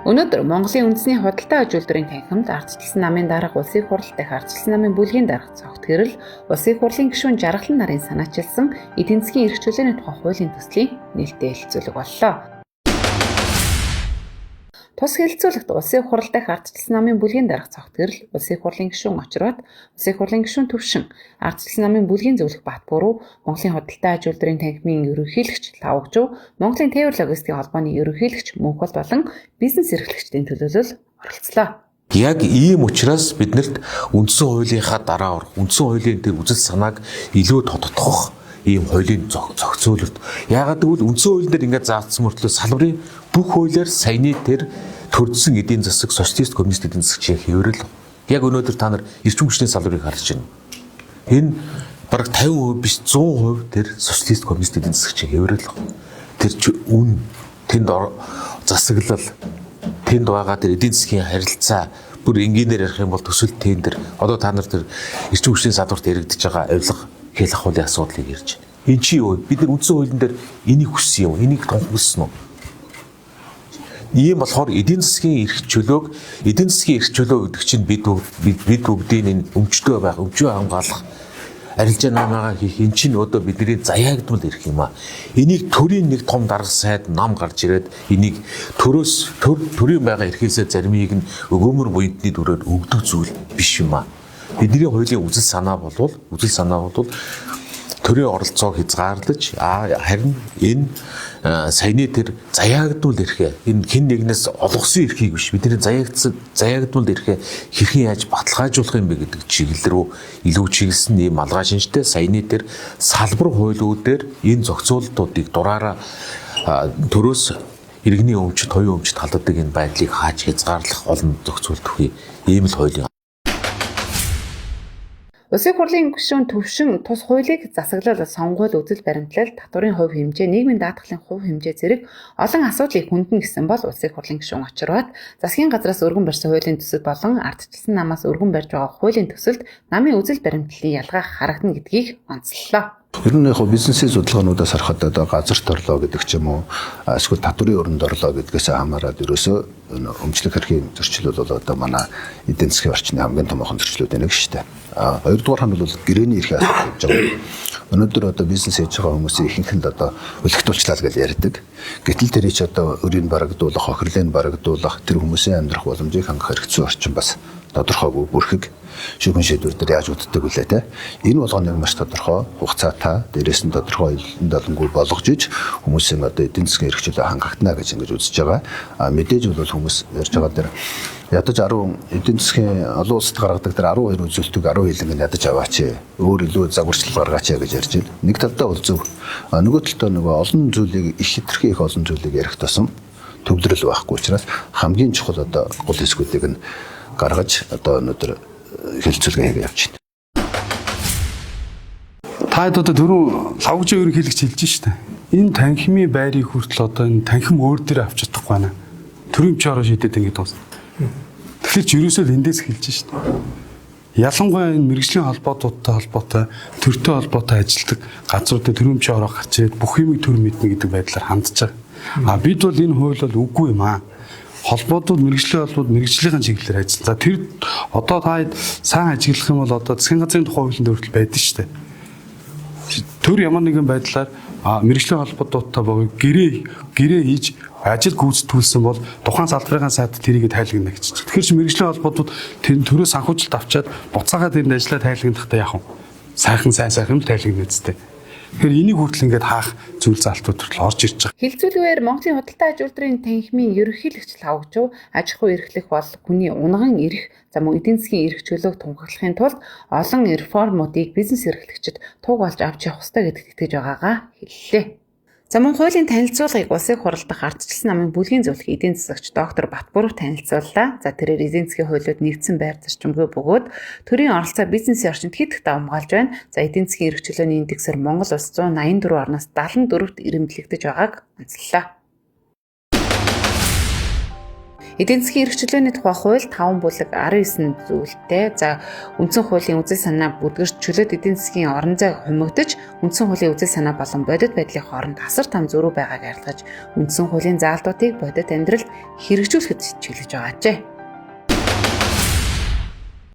Өнөөдөр Монголын үндэсний худалдаа аж үйлдвэрийн танхимд ардчилсан намын дарга Улсын их хурал дахь ардчилсан намын бүлгийн дарга Цогт Гэрэл, Улсын их хурлын гишүүн Жаргалан нарын санаачилсан эдийн засгийн эрх чөлөөний тухай хуулийн төслийн нээлттэй хэлэлцүүлэг боллоо. Тус хэлэлцүүлэгт Улсын их хурал дахь ардчилсан намын бүлгийн дарга Цогт Гэрэл, Улсын их хурлын гишүүн Очирбат, Улсын их хурлын гишүүн Төвшин, ардчилсан намын бүлгийн зөвлөх Батбүрүү, Монголын худалдаа аж үйлдвэрийн танхимын ерөнхийлөгч Лавгажуу, Монголын тээвэр логистикийн холбооны ерөнхийлөгч Мөнхболд болон бизнес эрхлэгчдийн төлөөлөл оролцлоо. Яг ийм учраас биднэрт үндсэн хуулийнхаа дараа орох, үндсэн хуулийн тэр үзэл санааг илүү тодотгох ийм хуулийн зохицуулалт. Яагаад гэвэл үндсэн хуулийн дээр ингээд заасан мөртлөө салбарын бүх хуулиар саяны тэр төрдсөн эдийн засаг, социалист коммунист эдийн засаг чинь хэврэл. Яг өнөөдөр та нар эрчим хүчний салбарыг харж байна. Энэ бараг 50% биш 100% тэр социалист коммунист эдийн засаг чинь хэврэл. Тэр үн тэнд засаглал, тэнд байгаа тэр эдийн засгийн харилцаа бүр энгийнээр ярих юм бол төсөл тендер. Одоо та нар тэр эрчим хүчний салбарт яригдж байгаа авилга, хэл ахуулын асуудлыг ярьж байна. Энд чи юу? Бид нар үндсэн хуулийн дээр энийг хүссэн юм, энийг тунхагласан уу? Ийм болохоор эдийн засгийн эрх чөлөөг, эдийн засгийн эрх чөлөө гэдэг чинь бид бүгдийн энэ өмчтөө байх, өмчөө хамгаалах, арилжаа намаагаа хийх энэ чинь одоо бидний заяагдмал эрх юм а. Энийг төрийн нэг том дарга сайд нам гарч ирээд энийг төрөөс төрийн байгаа эрхээсээ заримыг нь өгөөмөр буянтны дүрээр өгдөг зүйл биш юм а. Бидний хуулийн үзэл санаа болвол төрийн оролцоог хязгаарлаж, харин энэ саяны тэр заяагдмал эрхээ, энэ хэн нэгнээс олгосон эрхийг биш, бидний заяагдмал эрхээ хэрхэн яаж баталгаажуулах юм бэ гэдэг чиглэл рүү илүү чиглэсэн ийм малгай шинжтэй саяны тэр салбар хуулиудээр энэ зохицуултуудыг дураараа төрөөс иргэний өмчт, хоёрын өмчт халддаг энэ байдлыг хааж хязгаарлах олон зохицуулт өгье. Ийм л хуулийн. Улсын их хурлын гишүүн Төвшин тус хуулийг засаглал, сонгуул, үзэл баримтлал, татварын хувь хэмжээ, нийгмийн даатгалын хувь хэмжээ зэрэг олон асуудлыг хүнднэ гэсэн бол Улсын их хурлын гишүүн Очирбат засгийн газраас өргөн барьсан хуулийн төсөл болон ардчилсан намаас өргөн барьж байгаа хуулийн төсөлд намын үзэл баримтлалын ялгаа харагдана гэдгийг онцллоо. Ер нь яг бизнесийн судалгаануудаас харахад одоо газарт орлоо гэдэг ч юм уу, эсвэл татварын өрөнд орлоо гэдгээс хамаарат ерөөсөө өмчлөх эрхийн зөрчил бол одоо манай эдийн засгийн орчны хамгийн томоохон зөрчлүүдийн нэг шүү дээ. А хоёрдугаар нь бол гэрээний эрхийн асуудал гэж байгаа. Өнөөдөр одоо бизнес хийж байгаа хүмүүсийн ихэнх нь одоо үлгэтуулчлаа гэж ярьдаг. Гэтэл тэр чи одоо өрийг барагдуулах, хохирлыг барагдуулах, тэр хүмүүсийн амьдрах боломжийг хангах хэрэгцээ орчин бас тодорхойгүй бүрхэг шүүхэн шийдвэр дээр яаж уддаг вүлээ те. Энэ болгоныг маш тодорхой хугацаатай, дээрээс нь тодорхой долонгуй болгож иж хүмүүсийн одоо эдийн засгийн эрх чөлөө хангагдана гэж ингэж үзэж байгаа. А мэдээж бол хүмүүс ярьж байгаа дээр ядаж 10 эдийн засгийн олон улсад гаргадаг тэр 12 үзүүлэлтийг 10 хилэнг нь ядаж аваач, өөр илүү загварчлал гаргаач гэж ярьж байна. Нэг талдаа бол зөв. А нөгөө талдаа нөгөө олон зүйлийг их хэтэрхий их олон зүйлийг ярих тусам төвлөрөл байхгүй учраас хамгийн чухал одоо гол хэсгүүдийг нь гаргаж одоо өнөөдөр хэлэлцүүлгээ хийгээ явж байна. Та хэд одоо түрүүн лавгжийн ерөнхийлөгч хэлж штэ. Энэ танхимын байрыг хүртэл одоо энэ танхим өөр дээр авч чадахгүй байна. Төрийн өмчийн ороо шийдээд ингэ дуусна. Тэгэхээр ч ерөөсөө л эндээс хэлж штэ. Ялангуяа энэ мэрэгжлийн холбоотуудтай холбоотой, төртэй холбоотой ажилладаг газруудад төрийн өмчийн ороо гарч ирээд бүх юмыг төр мэднэ гэдэг байдлаар хандж байгаа. А бид бол энэ хууль бол үгүй юм аа. Холбоотууд мэрэгжлийн холбоот мэрэгжлийн чиглэлээр ажиллана. За тэр одоо та сайн ажиглах юм бол одоо засгийн газрын тухай хуулийн дээр хүртэл байдаг шүү дээ. Төр ямар нэгэн байдлаар мэрэгжлийн холбоотуудтай боёо гэрээ хийж ажил гүйцэтгүүлсэн бол тухайн салбарын сайд тэрийг тайлгнана гэж. Тэгэхээр чи мэрэгжлийн холбоотууд тэр төрөө санхүүжилт авчаад буцаагаа тэрэнд ажиллаа тайлгнахдаа яах вэ? Сайхан сайн сайхан тайлгнана үсттэй. Тэгэхээр энийг хүртэл ингээд хаах зүйл залтууд хүртэл орж ирж байгаа. Хэлэлцүүлгээр Монголын худалдаа аж үйлдвэрийн танхимын ерөнхийлөгч Лавгажуу аж ахуй эрхлэх бол хүний унган эрх, за мөн эдийн засгийн эрх чөлөөг тунхаглахын тулд олон реформуудыг бизнес эрхлэгчид туг болж авч явах ёстой гэдэгт итгэж байгаагаа хэллээ. За мөн хуулийн танилцуулгыг Улсын их хурал дахь ардчилсан намын бүлгийн зөвлөх эдийн засагч доктор Батбүрв танилцууллаа. За тэрээр эдийн засгийн хуулиуд нэгдсэн байр зарчимгүй бөгөөд төрийн оролцоо бизнесийн орчинд хэд их давамгаалж байна. За эдийн засгийн эрх чөлөөний индексээр Монгол улс 184 орноос 74-т эрэмблэгдэж байгааг онцллоо. Эдийн засгийн эрх чөлөөний тухай хууль 5 бүлэг 19 зүйлтэй. За, үндсэн хуулийн үзэл санаа бүдгэрч чөлөөт эдийн засгийн орон зай хумигдаж, үндсэн хуулийн үзэл санаа болон бодит байдлын хооронд асар том зөрүү байгааг арилгаж, үндсэн хуулийн заалтуудыг бодит амьдралд хэрэгжүүлэхэд чиглэж байгаа ажээ.